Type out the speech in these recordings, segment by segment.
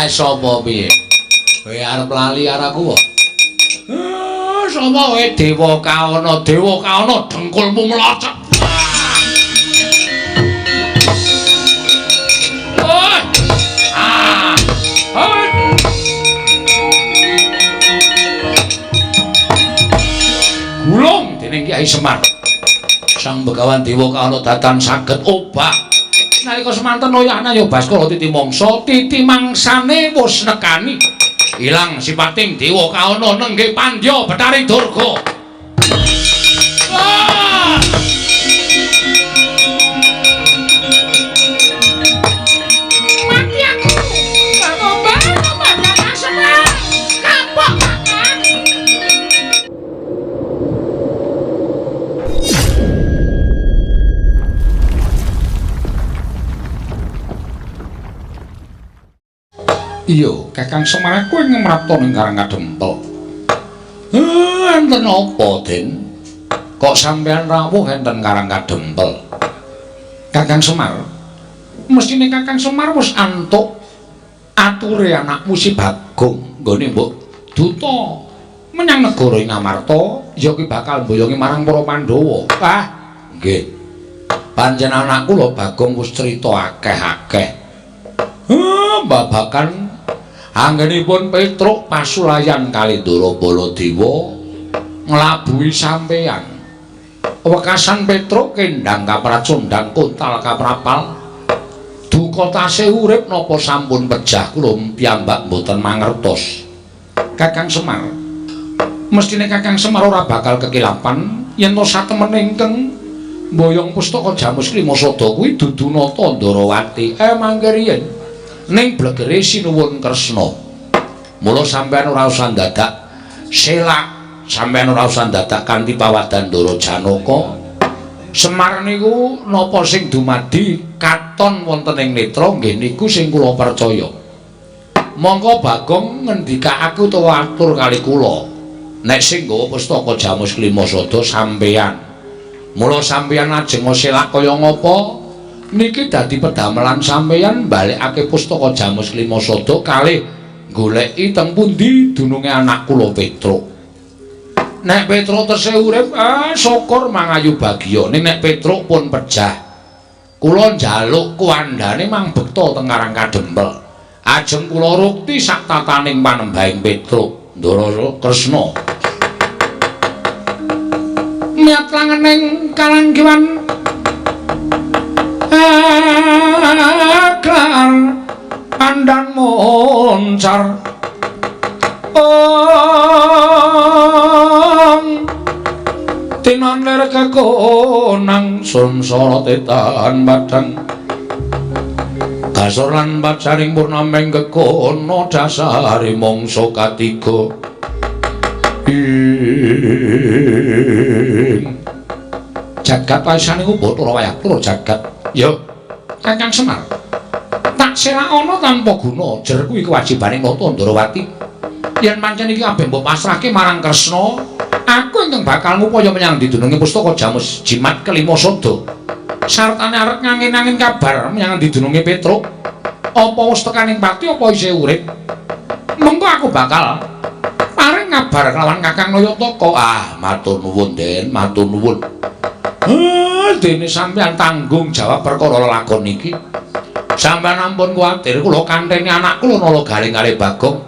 Sapa piye? Kowe arep lali karo aku kok. Sapa kowe Dewa Kaana? Dewa Kaana dengkulmu mlocot. Gulung dening Kyai Semar. Sang Begawan Dewa Kaana datan saged obah. Nalika semanten oyahna ya Baskara titi mangsa, titi mangsane wis nekani. Ilang sipating Dewa Kaana nenggih pandya Bathari Durga. Mati aku. Kakang Semar. Kapok Kakang. Iya, Kakang Semar aku ing ngemrapta ning Karang Kadempel. Enten apa, Den? Kok sampeyan rawuh enten Karang Kadempel? Kakang Semar, mestine Kakang Semar wis antuk ature anakmu si Bagong nggone mbok duta menyang negara ing Amarta, ya kuwi bakal mboyongi marang para Pandhawa. Ah, nggih. Pancen anakku lho Bagong wis crita akeh-akeh. Babakan anggenipun Petruk pasulayan kali Ndara Baladewa nglabuhi sampeyan. Wekasan Petruk kendang kapracundang kuntal kaprapal. Duka tasih urip napa sampun pejah kula piyambak mboten mangertos. Kakang Semar, mestine Kakang Semar ora bakal kekilapan yen to satemene ingkang mboyong pustaka Jamus Klima Sada kuwi dudu Nata Ndarawati. Mangke riyen ning blegere Sinuwun Kresna. Mula sampeyan ora usah dadak selak, sampeyan ora usah dadak kanthi pawadan Ndara Janaka. Semar niku napa sing dumadi katon wonten ing netra nggih niku sing kula percaya. Mongko Bagong ngendikake utawa atur kali kula nek sing nggawa pustaka Jamus Klima Sada sampeyan. Mula sampeyan ajeng selak kaya ngapa? Niki dadi pedamelan sampeyan balekake pustaka Jamus Klima Sada kalih goleki teng pundi dununge anak kula Petruk. Nek Petruk tesih urip, syukur mangayu bagya. Ning nek Petruk pun pejah, kula njaluk kuwandane mang bekta teng Karang Kadempel. Ajeng kula rukti sak tataning panembahing Petruk, Ndara Kresna. Miat langening kalanggiwan akar pandan moncar ong tinon lir kekonang sun sorote tahan padang kasor lan pacaring purnameng kekono dasare mangsa katiga ing jagat waisane Bathara wayah pura jagat. Ya, Kakang Semar, tak selakana tanpa guna, jer kuwi kewajibane Nata Ndarawati. Yen pancen iki kabeh mbok pasrahke marang Kresna, aku ingkang bakal ngupaya menyang didununge pustaka Jamus Jimat Kelima Sada. Sartane arep ngangin-angin kabar menyang didununge Petruk, apa wis tekaning pati apa isih urip. Mengko aku bakal paring kabar kelawan Kakang Nayataka. Ah, matur nuwun, Den, matur nuwun. Dene sampeyan tanggung jawab perkara lelakon iki. Sampeyan ampun kuwatir, kula kanteni anak kula Nala Galing kalih Bagong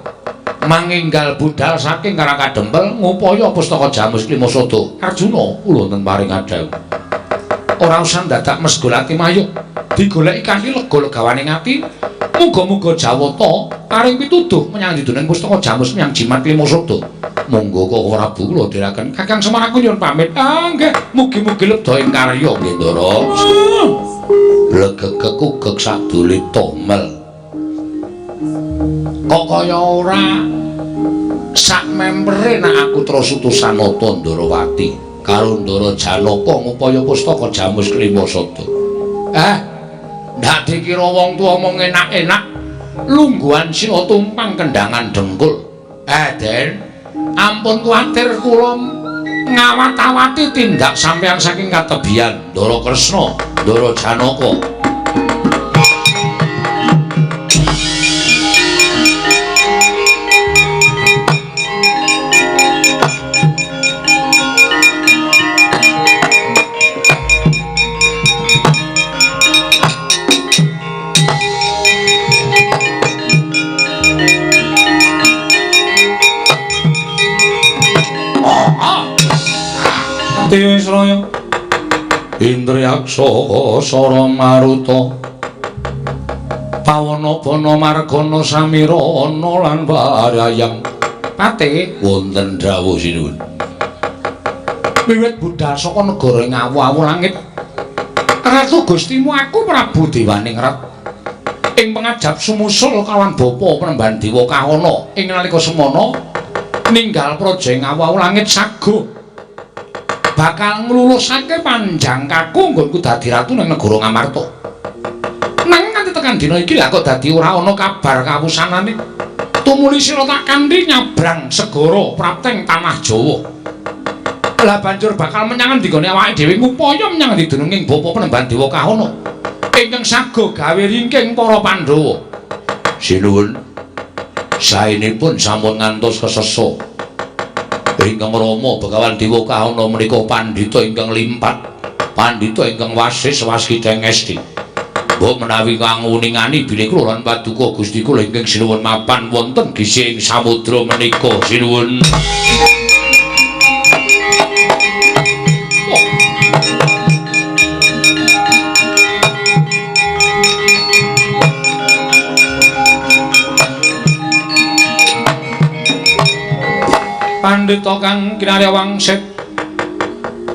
manginggal budal saking Karang Kadempel ngupaya pustaka Jamus Klima Sada. Arjuna kula wonten paring adhawuh. Ora usah dadak mesgolati mayuh, digoleki kanthi lega legawaning ati. Muga-muga Jawata paring pituduh menyang diduning pustaka Jamus menyang Jimat Klima Sada. Monggo Koko Prabu kula dherekaken. Kakang Semar aku nyuwun pamit. Ah nggih, mugi-mugi lebda ing karya nggih Ndara. Blegegek ugek sadule tomel. Kok kaya ora sak mempere nek aku terus utusan Nata Ndarawati karo Ndara Janaka ngupaya pustaka Jamus Klima Sada. Ndak dikira wong tuwa mung enak-enak lungguhan sila tumpang kendangan dengkul. Den, ampun kuwatir kula ngawat-awati tindak sampeyan saking katebian Ndara Kresna, Ndara Janaka. Tiwisraya Indriyaksa Sara Maruta Pawana Bana Margana Samirana lan Barayang. Pate wonten dawuh sinuwun. Wiwit budhal saka negara ing awu-awu langit, Ratu Gustimu aku Prabu Dewaningrat ing pangajap sumusul kawan bapa Penemban Dewa Kahana ing nalika semana ninggal praja ing awu-awu langit saguh bakal nglulusake panjangkaku nggonku dadi ratu ning negara Ngamarta. Nanging nganti tekan dina iki lha kok dadi ora ana kabar kawusanane. Tumuli sira tak kanthi nyabrang segara prapteng tanah Jawa. Lah banjur bakal menyang endi gone awake dhewe ngupaya menyang endi dununging bapa Penemban Dewa Kahana ingkang saguh gawe ringking para Pandhawa. Sinuwun, saenipun sampun ngantos kesesa. Ingkang Rama Begawan Dewa Kahana menika pandhita ingkang limpat, pandhita ingkang wasis waskita ngesti. Mbok menawi kang nguningani bilih kula lan paduka Gusti kula ingkang sinuwun mapan wonten gisih ing samudra menika sinuwun. Pandhita kang kinarya wangsit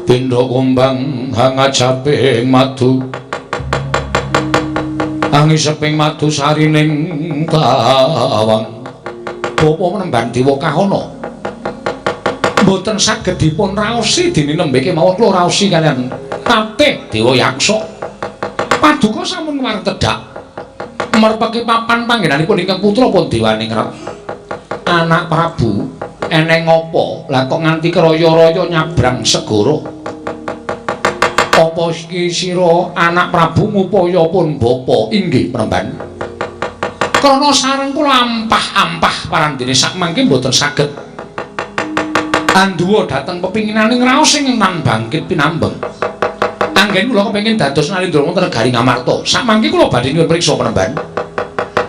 pindha kumbang hangajaping madu angiseping madu sarining tawang. Bapa Penemban Dewa Kahana mboten saged dipun raosi dene nembe kemawon kula raosi kaliyan Patih Dewa Yaksa. Paduka sampun wareg tedhak merpeki papan panggenanipun ingkang putra pun Dewaningrat. Anak Prabu eneng apa lah kok nganti kraya-raya nyabrang segara? Apa iki sira anak Prabu ngupaya pun bapa? Inggih Penemban. Krana sareng kula ampah-ampah parandene sakmangke mboten saged anduwa dhateng pepinginaning raos ing tan bangkit pinambeng. Anggen kula kepengin dados narendra wonten negari Ngamarta. Sakmangke kula badhe nyuwun priksa Penemban.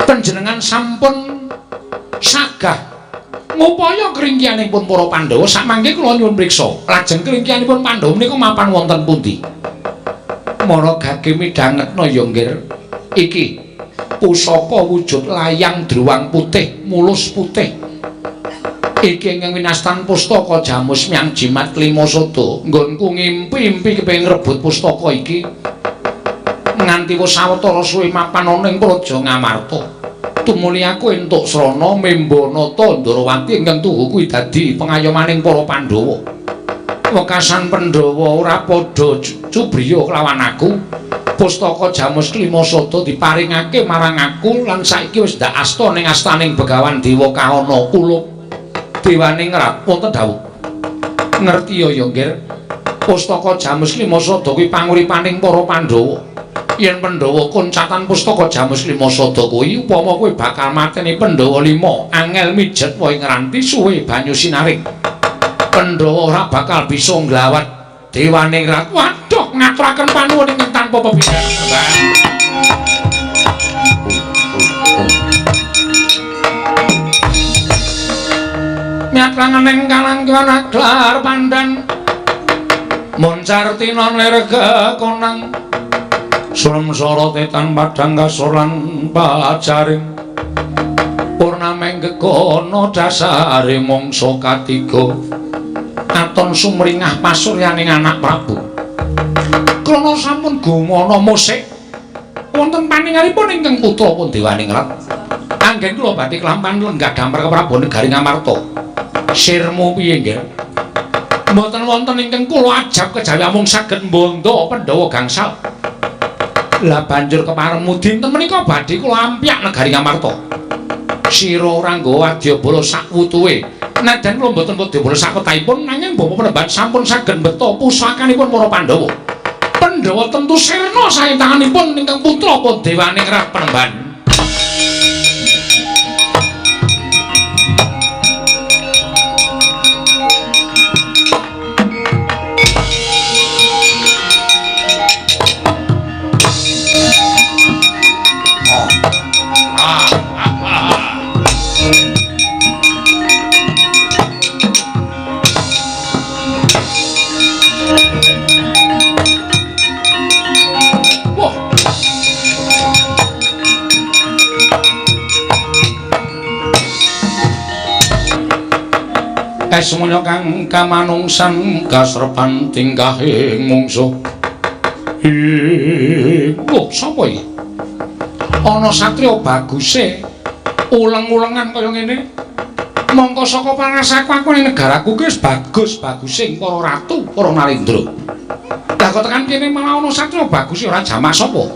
Panjenengan sampun sagah ngupaya kringkianipun para Pandhawa, sakmangke kula nyuwun priksa. Lajeng kringkianipun Pandhawa menika mapan wonten pundi? Mara gage midhangetna ya nggir. Iki pusaka wujud layang druwang putih, mulus putih. Iki ingkang winastan pustaka Jamus Myang Jimat Klima Sada. Nggonku ngimpi-impi kepengin ngrebut pustaka iki. Nganti wis sawetara suwe mapan ana ing Praja Ngamarta. Tumuli aku entuk srana Membanata Ndarawati ingkang tuhu kuwi dadi pengayomaning para Pandhawa. Wekasan Pandhawa ora padha cubriya kelawan aku. Pustaka Jamus Klima Sada diparingake marang aku lan saiki wis ndak asta ning astaning Begawan Dewa Kahana kulup Dewaningrat. Wonten dawuh. Ngerti ya ya nggir. Pustaka Jamus Klima Sada kuwi panguripaning para Pandhawa. Yen Pandhawa koncatan pustaka Jamus Klima Sada kuwi upama kowe bakal mateni Pandhawa 5 angel mijet wae ngranti suwe banyu sinaring. Pandhawa ora bakal bisa nglawat Dewaningrat. Waduh, ngaturaken panuwun ingkang tanpa pepindhan. Nyatrangening kalang kiwan aglar pandan moncar tinon lir kekonang sulem sorote tan padhang kasor lan pajaring purnameng gegono dasare mangsa katiga aton sumringah pasuryaning anak Prabu. Krana sampun gumana musik wonten paningalipun ingkang putra pun Dewaningrat. Anggen kula badhe klampan lenggah damar keprabon negari Ngamarta. Sirmu piye nggih? Mboten wonten ingkang kula ajab kejawi amung saged mbandha Pandhawa gangsal. Lah banjur keparemu dinten menika badhe kula ampyak negari Ngamarta. Sira ora nggawa wadyabala sakwutuhe. Najan kula mboten wadyabala sakwetahipun nanging Bapak Penemban sampun saged mbeta pusakanipun para Pandhawa. Pandhawa tentu sirna saking tanganipun ingkang putra pun Dewaningrat Penemban. Esmunya kang kamanungsan kasrepan tingkahe mungsuh. Lho, sapa iki? Ana satriya baguse uleng-ulengan kaya ngene. Mongko saka pangasaku aku ning negaraku ki wis bagus-bagusing para ratu, para narendra. Lah kok tekan kene malah ana satriya baguse ora jamak sapa?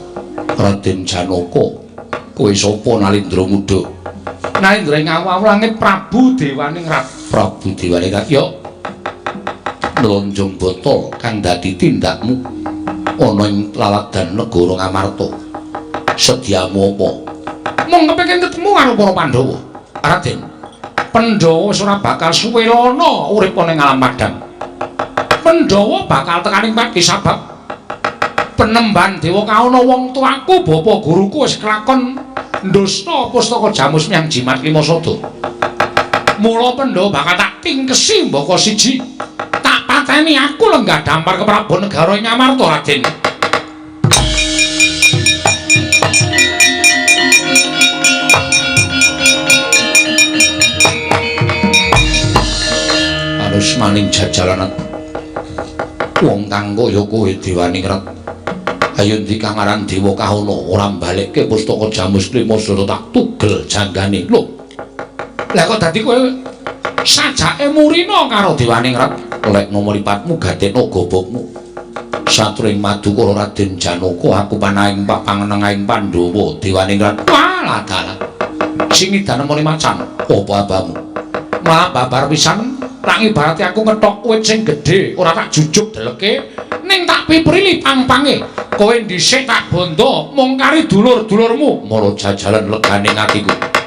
Raden Janaka. Kowe sapa Nalindra muda? Nalindra ing awu-awu langit Prabu Dewaningrat. Prabu Dewaningrat ya nlonjong botol kang dadi tindakmu ana ing laladan negara Ngamarta. Sediamu apa? Mung kepengin ketemu karo para Pandhawa. Raden, Pandhawa wis ora bakal suwe lana urip ana ing alam padang. Pandhawa bakal tekaning pati sabab penemban Dewa Kauna wong tuaku bapa guruku wis kelakon ndusna pustaka Jamus Myang Jimat Lima Sada. Mula Pandhawa bakal tak tingkesi mbaka siji. Tak pateni aku lenggah dampar ke Prabu Negara ing Ngamarta, Raden. Anus maning jajalanan wong kang kaya kowe Dewaningrat. Ayo ndi kang aran Dewa Kauna ora mbalekke pustaka Jamus Lima Sada tak tugel janggane. Lho. Lah kok dadi kowe sajake murina karo Dewaningrat? Lekno mripatmu gatekno gobokmu. Satring madukara Raden Janaka aku panahing pangenengahing Pandhawa Dewaningrat. Walah dalah. Sing idane muni macan apa abamu? Malah babar pisan tak ibarate aku ngethok wit sing gedhe ora tak jujuk deleke ning tak piprili pang-pange. Kowe dhisik tak bondo mung kari dulur-dulurmu mara jajalan legane atiku.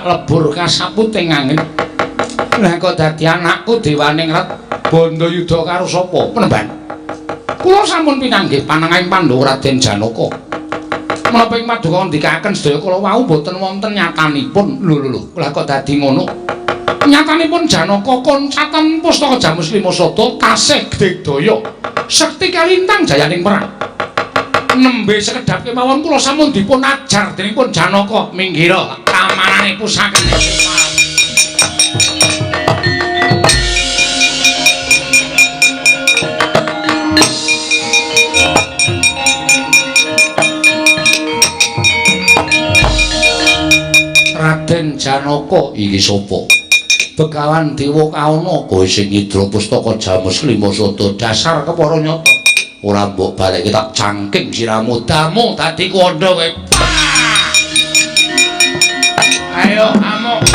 Lebur kasaput ing angin. Lah kok dadi anakku Dewaningrat bondo yuda karo sapa? Penemban. Kula sampun pinanggih panengahing Pandhawa Raden Janaka. Menapa ing paduka ngendikaken sedaya kula wau boten wonten nyatanipun. Lho lho lho, lah kok dadi ngono? Nyatanipun Janaka koncatan pustaka Jamus Lima Sada tasih digdaya. Sekti kalintang jayaning perang. Nembe sekedhap kemawon kula sampun dipun ajar dening Janaka minggiro kamanane pusakane. Raden Janaka iki sapa? Begawan Dewa Kauna kowe sing ngidra pustaka Jamus Lima Sada dasar kepara nyata. Ora mbok balekke tak cangking siramu damu dadi kandha kowe. Ayo amuk.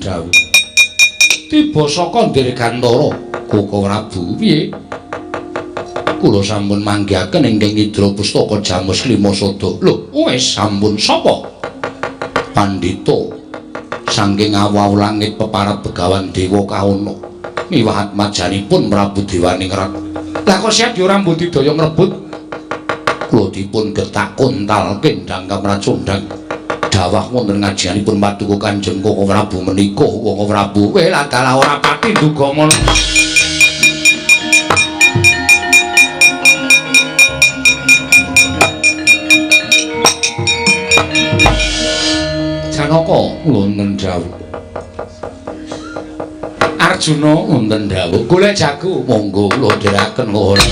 dawuh. Tiba saka Dirgantara, Koko Prabu, piye? Kula sampun manggihaken ingkang Indra Pustaka Jamus Lima Sada. Lho, wis sampun sapa? Pandhita saking awu-awu langit peparab Begawan Dewa Kawana miwah atmajanipun Prabu Dewaningrat. Lah kok siap ora mbudidaya ngrebut? Kula dipun getak kontal kendhang kamracondhang. Dawah wonten ngajianipun paduka Kanjeng Koko Prabu menika Koko Prabu. Weh ladalah ora pati nduga ngono. Janaka wonten dawuh. Arjuna wonten dawuh. Golek jago monggo kula dherekaken nuwun.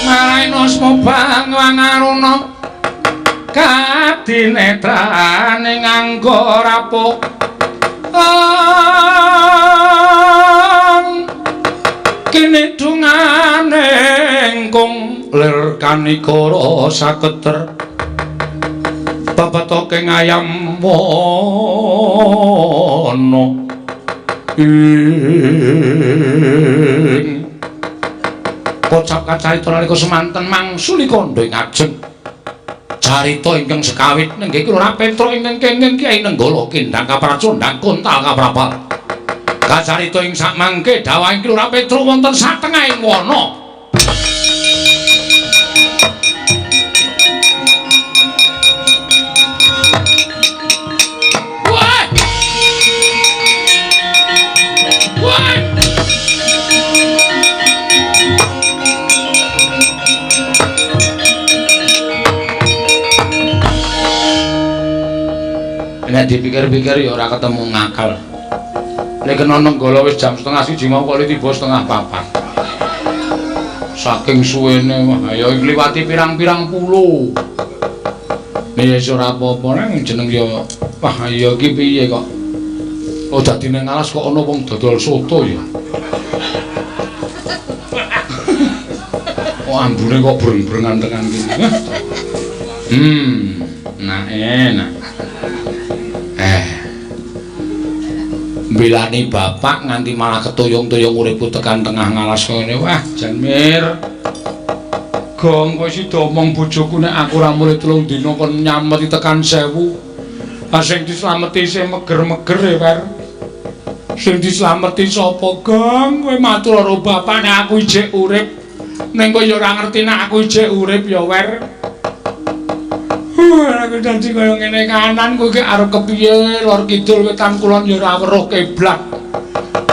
Maraina asma Bangwang Aruna kadinetrane nganggo rapuh kene dungane engkung lir kanikara saketer pepetoke ngayam wana ing kocap kacarita nalika semanten mangsuli kandha ing ajeng carita ingkang sekawit nenggih kula Petruk ingkang kenging Kyai Nenggala kendhang kapracondhang kontal kaprapal. Kacarita ing sakmangke dawahing Lurah Petruk wonten satengahing wana. Wah! Wah! Nek dipikir-pikir ya ora ketemu ngakal. Nek kena Nenggala wis jam 12.30 mau kok tiba 3:30. Saking suwene wah ya ngliwati pirang-pirang pulo. Nek ya ora apa-apa nang jeneng ya wah ya iki piye kok. Oh dadi nang alas kok ana wong dodol soto ya. Oh ambune kok breng-brengan tekan kene. Nah enak. Belani bapak nganti malah ketuyung-tuyung uripku tekan tengah ngalas ngene. Wah, jan mir. Gong kowe sida omong bojoku nek aku ora mulih 3 dina kon nyameti tekan 1000. Ah sing dislameti sing meger-meger e, Wer. Sing dislameti sapa, Gong? Kowe matur karo bapak nek aku ijek urip. Ning kowe ya ora ngerti nek aku ijek urip ya, Wer. Aku janji kaya ngene kanan kowe iki arep kepiye lor kidul wetan kulon ya ora weruh kiblat.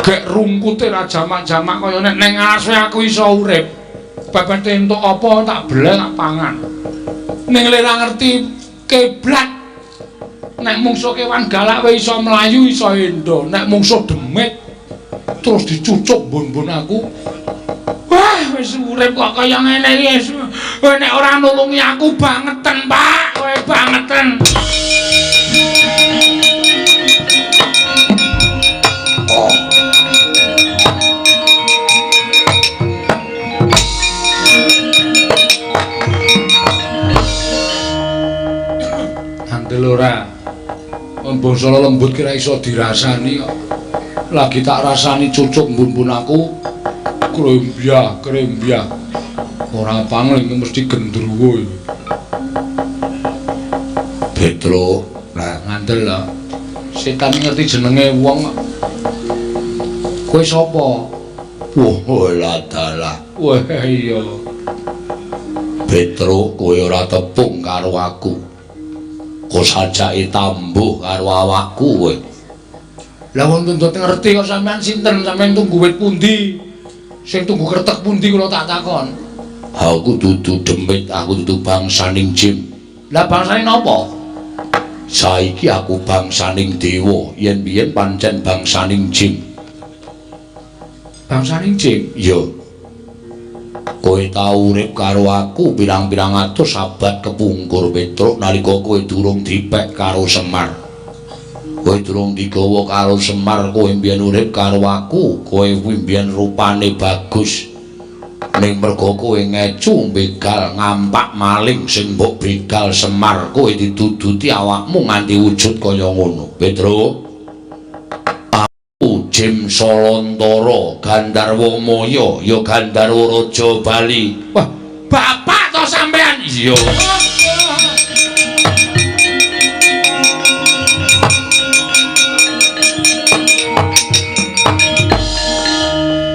Gek rungkute ra jamak-jamak kaya nek ning alas aku iso urip. Pepet entuk apa tak beleh tak pangan. Ning le ra ngerti kiblat. Nek mungsuh kewan galak wae iso mlayu iso endo, nek mungsuh demit terus dicucuk mbon-mbon aku. Wah, wis urip kok kaya ngene iki wis. Kowe nek ora nulungi aku bangeten, Pak. Kowe bangeten. Oh. Andel ora. Bangsa lembut kira iso dirasani kok. Lagi tak rasani cucuk mbun-mbun aku. Krembyah, krembyah. Ora pangling mesti gendruwo iki. Petruk, lah ngandel lho. Setan ngerti jenenge wong. Kowe sapa? Wah, ladalah. Wah, iya. Petruk, kowe ora tepung karo aku. Kok sajake tambuh karo awakku kowe. Lah wong tuntut ngerti kok sampean sinten, sampean tunggu wit pundi? Sing tunggu kertek pundi kula tak takon. Aku dudu demit, aku dudu bangsaning jin. Lah bangsane napa? Saiki aku bangsaning dewa, yen biyen pancen bangsaning jin. Bangsaning jin? Iya. Kowe tau urip karo aku pirang-pirang atus abad kepungkur Petruk nalika kowe durung dipek karo Semar. Kowe durung digawa karo Semar, kowe mbiyen urip karo aku, kowe kuwi mbiyen rupane bagus. Ning merga kowe ngecu begal ngampak maling sing mbok begal Semar, kowe dituduti awakmu nganti wujud kaya ngono. Petruk, aku Jim Solontara, Gandharwa Maya, ya Gandharwa Raja Bali. Wah, bapak to sampean? Iya.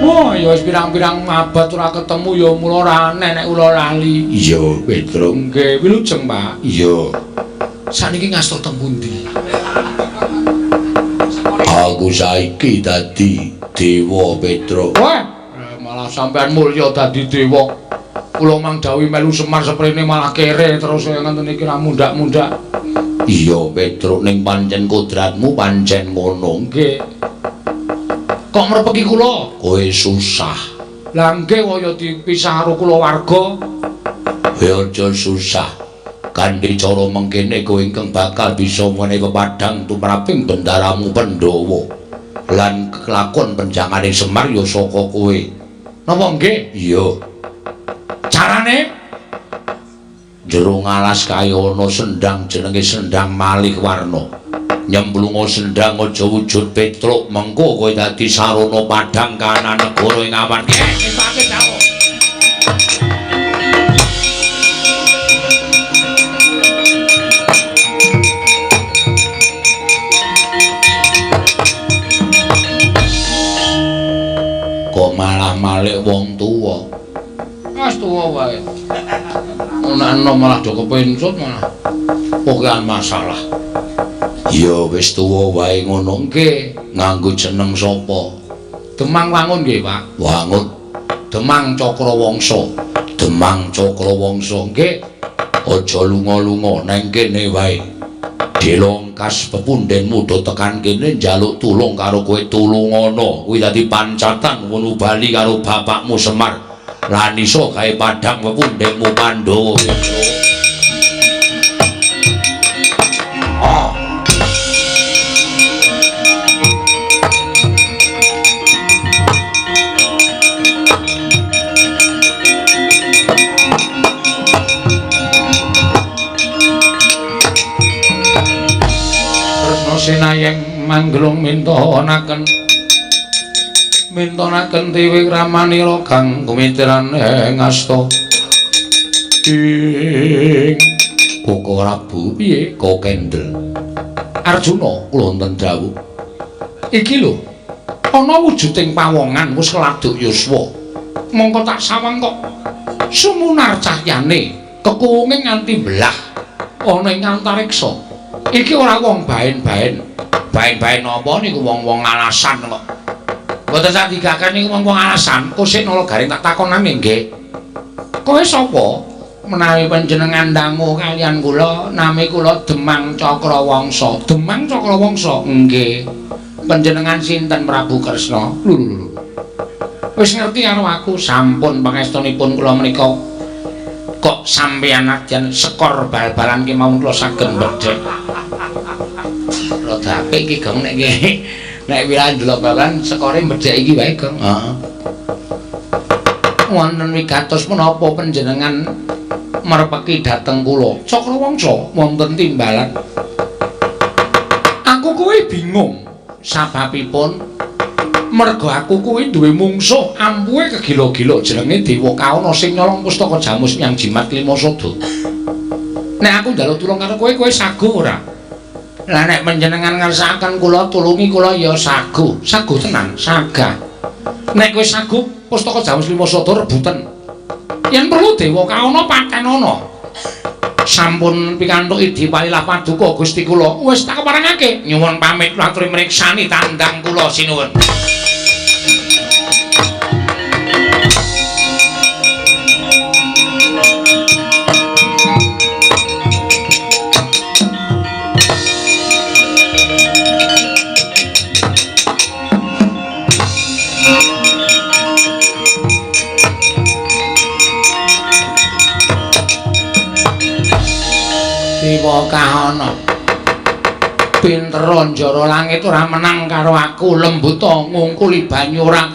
Wah, ya wis pirang-pirang abad ora ketemu ya mula ora aneh nek kula lali. Iya, Petruk. Nggih, wilujeng, Pak. Iya. Saniki ngasta teng pundi? Aku saiki dadi dewa, Petruk. Wah, malah sampean mulya dadi dewa. Kula mang dawuhi melu Semar seprene malah kere terus ngoten iki ra mundhak-mundhak. Iya, Petruk, ning pancen kodratmu pancen ngono. Nggih. Kok mrepeki kula? Kowe susah. Lah nggih kaya dipisah karo kulawarga. Kowe aja susah. Kanthi cara mengkene kowe ingkang bakal bisa menehi pepadhang tumraping bendaramu Pandhawa. Lan kelakon penjangane Semar ya saka kowe. Napa nggih? Iya. Carane? Jero ngalas kaya ana sendang jenenge Sendang Malih Warna. Nyemplunga sendang aja wujud Petruk, mengko kowe dadi sarana padhang kahanan negara ing awan. Nggih, dawuh. Kok malah malik wong tuwa? Wis tuwa wae. Nek enom malah do kepencut malah. Pokoke masalah. Ya wis tuwa wae ngono. Nggih, nganggo jeneng sapa? Demang Wangun nggih, Pak. Wangun. Demang Cakrawangsa. Demang Cakrawangsa. Nggih. Aja lunga-lunga nang kene wae. Dilongkas pepundhenmu do tekan kene njaluk tulung karo kowe, tulungana. Kuwi dadi pancatan ngono bali karo bapakmu Semar. Lan iso gawe padhang pepundhenmu Pandhawa. Ah. Sinayeng manggelung mintonaken mintonaken tiwi ramanira kang gumitiran ing asta ing Koko Prabu. Piye kok kendel Arjuna? Kula wonten dawuh. Iki lho ana wujuding pawongan wis keladuk yuswa, mongko tak sawang kok sumunar cahyane kekuwunge nganti belah ana ing antariksa. Iki ora wong baen-baen. Baen-baen apa niku wong-wong alasan kok. Mboten sak digaken niku wong-wong alasan. Kusik nala garing tak takonane nggih. Kowe sapa? Menawi panjenengan dangu kalian kula, nami kula Demang Cakrawangsa. Demang Cakrawangsa? Nggih. Panjenengan sinten Prabu Kresna? Lho lho lho. Wis ngerti karo aku, sampun pangestunipun kula menika. Kok sampeyan nadyan skor bal-balan kemawon kula saged bedhek. Rada apik iki, Gong, nek iki. Nek wilahan ndelok bal-balan skore bedhek iki wae, Gong. Heeh. Wonten wigatos menapa panjenengan merpeki dhateng kula? Cakrawangsa wonten timbalan. Aku kuwi bingung sababipun merga aku kuwi duwe mungsuh ampuhe kegila-gila jenenge Dewa Kawana sing nyolong pustaka Jamus nyang Jimat Lima Sada. Nek aku njaluk tulung karo kowe, kowe saguh ora? Lah nek panjenengan ngersakaken kula tulungi kula ya saguh. Saguh tenan, sagah. Nek kowe saguh pustaka Jamus Lima Sada rebutan. Yen perlu Dewa Kawana patenana. Sampun pikantuk idi palilah paduka Gusti kula. Wis tak keparengake. Nyuwun pamit aturi mriksani tandang kula sinuwun. Dewa Kahana. Pinter njara langit ora menang karo aku, lembuta ngungkuli banyu ora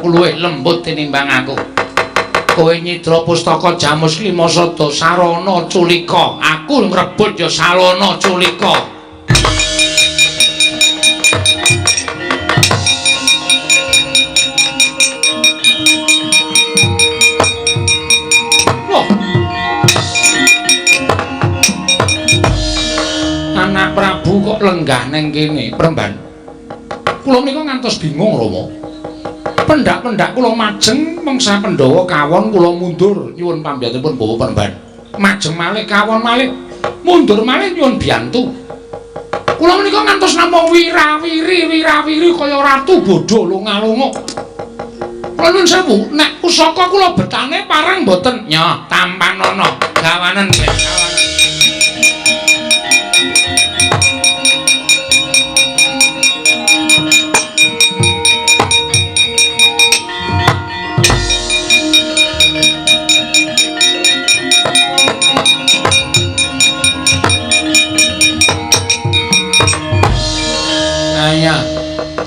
luwih lembut tinimbang aku. Kowe nyidra pustaka Jamus Klima Sada sarana culika, aku ngrebut ya salana culika. Loh. Anak Prabu kok lenggah neng kene, Premban. Kula menika ngantos bingung, Rama. Pendak-pendak kula majeng mangsa Pandhawa kawon kula mundur nyuwun pambiyantunipun Bapak Premban. Majeng malih kawon malih, mundur malih nyuwun biyantu. Kula menika ngantos namung wirawiri wirawiri kaya ratu bodho lunga-lunga. Kula nuwun sewu, nek pusaka kula betane pareng mboten? Nyoh, tampanono, gawanen kowe, gawanen.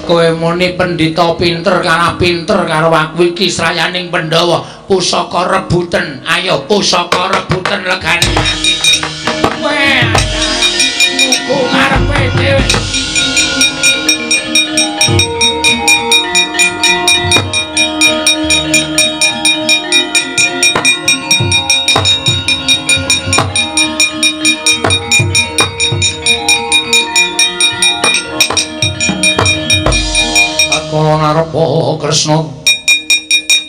Kowe muni pendhita pinter kalah pinter karo aku iki srayaning Pandhawa. Pusaka rebuten, ayo pusaka rebuten legane ati. Kowe muku ngarepe dhewe. Kala narepa Kresna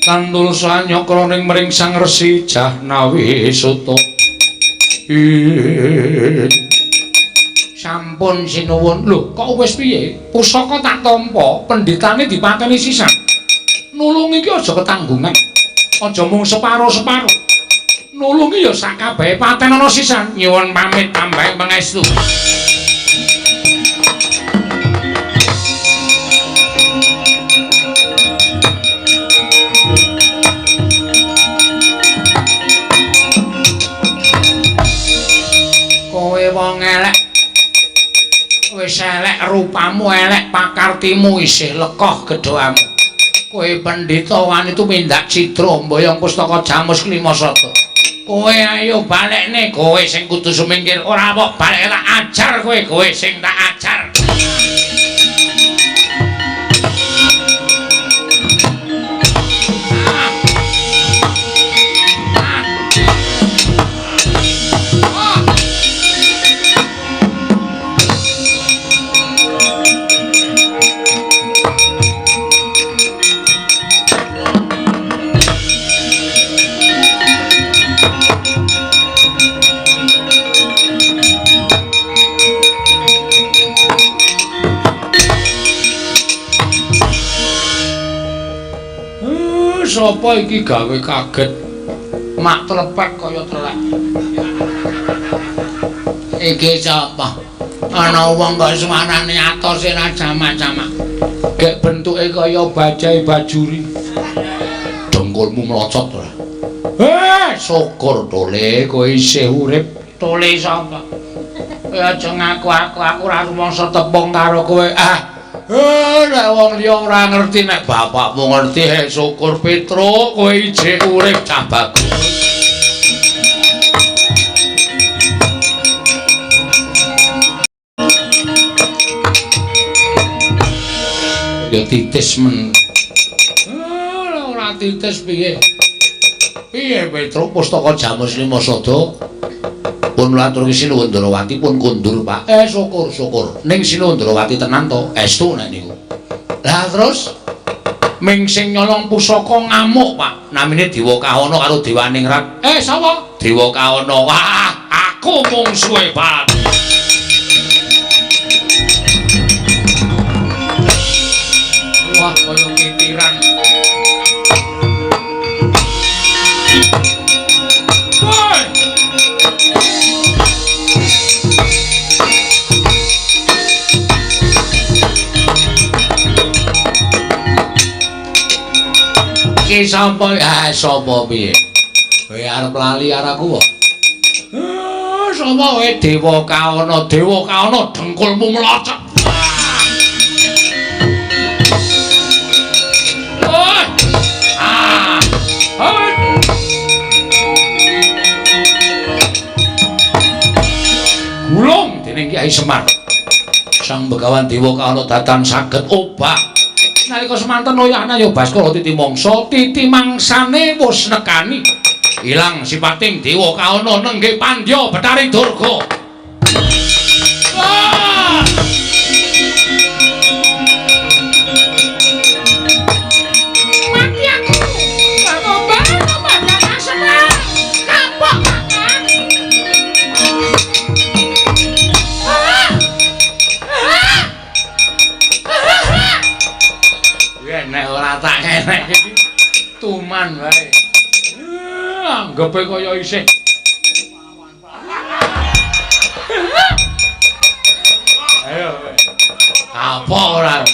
tandul sanyakra ning mring Sang Resi Jahnawi Suta. Sampun sinuwun. Lho, kok wis piye? Pusaka tak tampa, pendhitane dipateni sisan. Nulungi iki aja ketanggungan. Aja mung separo-separo. Nulungi ya sak kabehe patenono sisan. Nyuwun pamit tambahing pangestu. Wong elek wis elek rupamu, elek pakartimu, isih lekoh gedhoamu. Kowe pendhita wani tumindak cidra mboyong pustaka Jamus Klima Sada. Kowe ayo balekne, kowe sing kudu sumingkir. Ora kok balek tak ajar kowe, kowe sing tak ajar. Sapa iki gawe kaget? Mak tlepek kaya telek. Iki sapa? Ana wong kok suarane atos ora jamak-jamak. Gek bentuke kaya bajai bajuri. Dengkulmu mlocot ora? Syukur tole kowe isih urip. Tole sapa? Kowe aja ngaku aku ora rumangsa tepung karo kowe. Ah. Nek wong liya ora ngerti, nek bapakmu ngerti. Syukur Petruk kowe isih urip cah bagus. Ya titis men. Ora titis piye? Piye Petruk pustaka Jamus Lima Sada? Pun atur Sinuwun Ndrawati pun kondur, Pak. Syukur syukur. Ning Sinuwun Ndrawati tenan to? Estu nek niku. Lah terus ming sing nyolong pusaka ngamuk, Pak. Namine Dewa Kahana karo Dewaningrat. Sapa? Dewa Kahana. Wah, aku mungsuhe, Pak. Wah, kaya kitiran. Woi. Iki sapa? Ah, sapa piye? Kowe arep lali karo aku kok. Sapa wae Dewa Kaana, Dewa Kaana dengkulmu mlocot. Ah. Gulung dening Kyai Semar. Sang Begawan Dewa Kaana datan saged obah. Nalika semanten oyahna ya Baskara titi mangsa, titi mangsane wis nekani. Ilang sipating Dewa Kaana nenggih pandya Bathari Durga. Ah! Mati aku. Tobat, tobat Kakang Semar. Kapok Kakang. Ah! Ah! Ah! Nek ora tak enek iki tuman wae. Anggepe kaya isih. Ayo. Apa ora?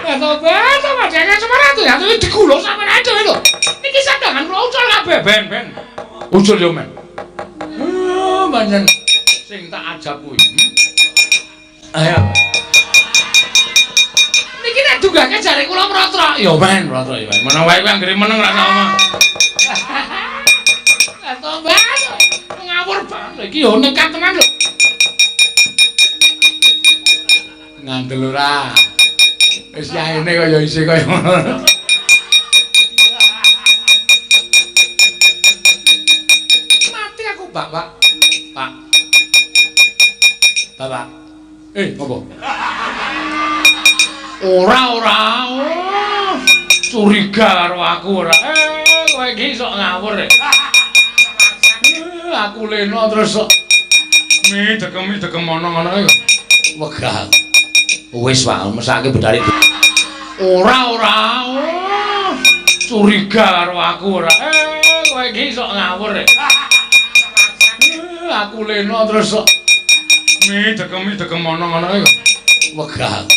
Tobat, tobat Kakang Semar atuh ya digulung sampeyan aja lho. Niki sandangan kula ucul kabeh ben-ben. Ucul yo men. Pancen sing tak ajab kuwi. Ayo. Niki nek dunggake jare kula mrotrok. Ya men, mrotrok ya men. Meneng wae kowe anggere meneng ra sama. Tobat, ngawur banget iki yo nekat tenan lho. Ngandel ora. Wis yaene kaya isih kaya ngono. Mati aku, Pak, Pak. Pak. Bapak. Ngopo? Ora, ora. Oh, curiga karo aku ora. Kowe iki sok ngawur. Aku leno terus sok mi dekem ana ngono iki. Wegah. Wis Pak, mesake Bathari. Ora, ora. Oh, curiga karo aku ora. Kowe iki sok ngawur. Aku leno terus sok mi dekem ana ngono iki. Wegah.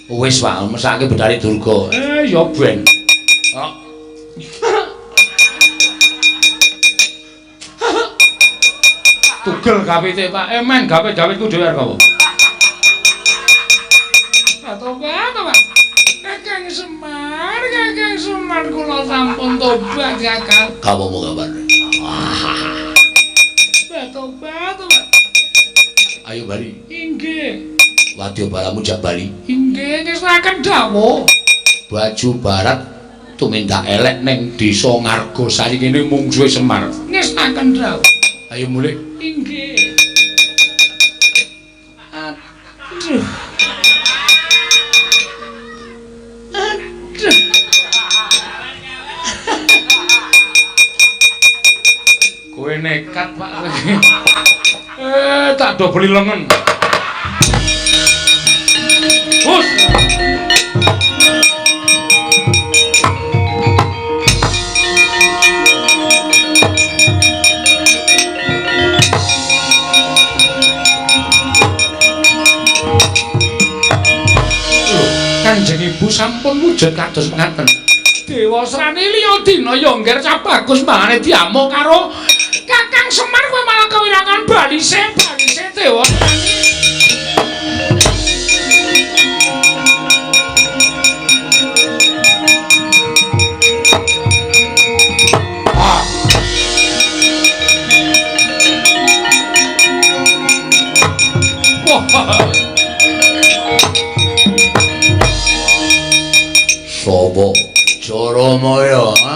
Wis Pak, mesake Bathari Durga. Ya ben. Oh. Tugel gawite Pak. Men gawe jawitku dhewe arep apa? Tobat, tobat. Kakang Semar, Kakang Semar kula sampun tobat, Kakang. Kamu kabar? Tobat, tobat. Ayo bali. Inggih. Wadya balamu jak bali. Inggih, ngestuaken dawuh. Baju barat tumindak elek ning desa Ngargosari kene mungsuhe Semar. Ngestuaken dawuh. Ayo mulih. Inggih. Aduh. Aduh. Kowe nekat, Pak. Tak dobeli lengen. Hus. Kanjeng Ibu sampun wujud kados mengaten. Dewa Srani liya dina ya ngger cabagus mbangane diamuk karo Kakang Semar kowe malah kewirangan balise balise Dewa Srani. Ah. Wah. Sopo Jaramaya, ha?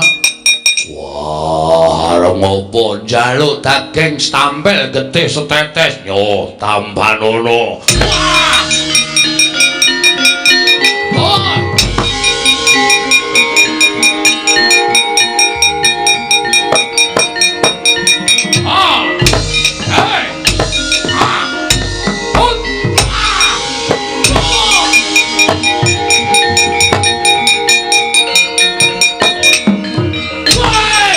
Wah, arep ngopo njaluk daging stampel getih setetes. Yo, tambanono. Wah. Ah. Hey. Ah. Oh. Ah. Oh. Woi.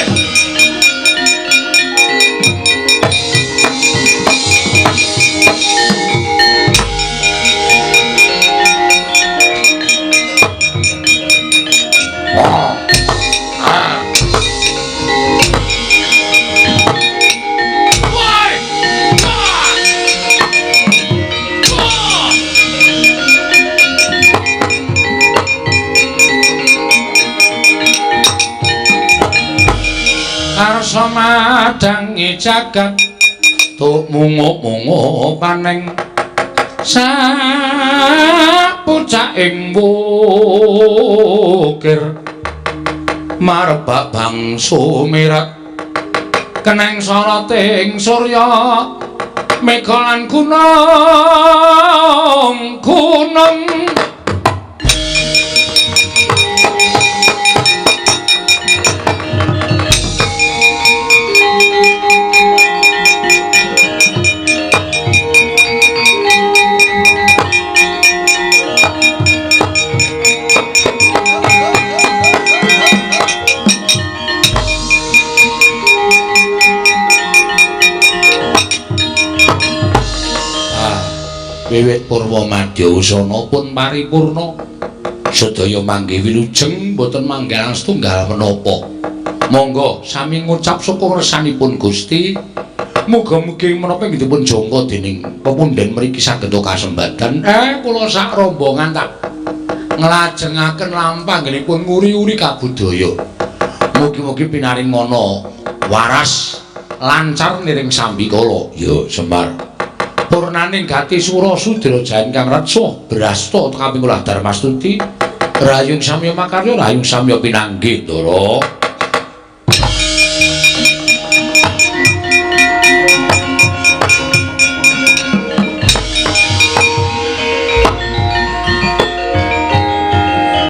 Kersa madangi jagat tuk mungup-mungup paneng sapucaking wukir marbak bangsa mirat keneng soroting surya mega lan gunung gunung. Wiwit purwa madya usana pun paripurna sedaya manggih wilujeng boten manggalang setunggal menapa. Monggo sami ngucap syukur resanipun Gusti. Muga-mugi menapa inggih dipun jangka dening pepundhen mriki saged kasembadan. Kula sak rombongan tak nglajengaken lampah anggenipun nguri-uri kabudaya. Mugi-mugi pinaring mana waras lancar niring sambikala. Ya Semar. Purnaning gati sura sudra jayan kang reksa brasta kaping kula Darmastuti rahayung samya makarya rahayung samya pinanggih Ndara.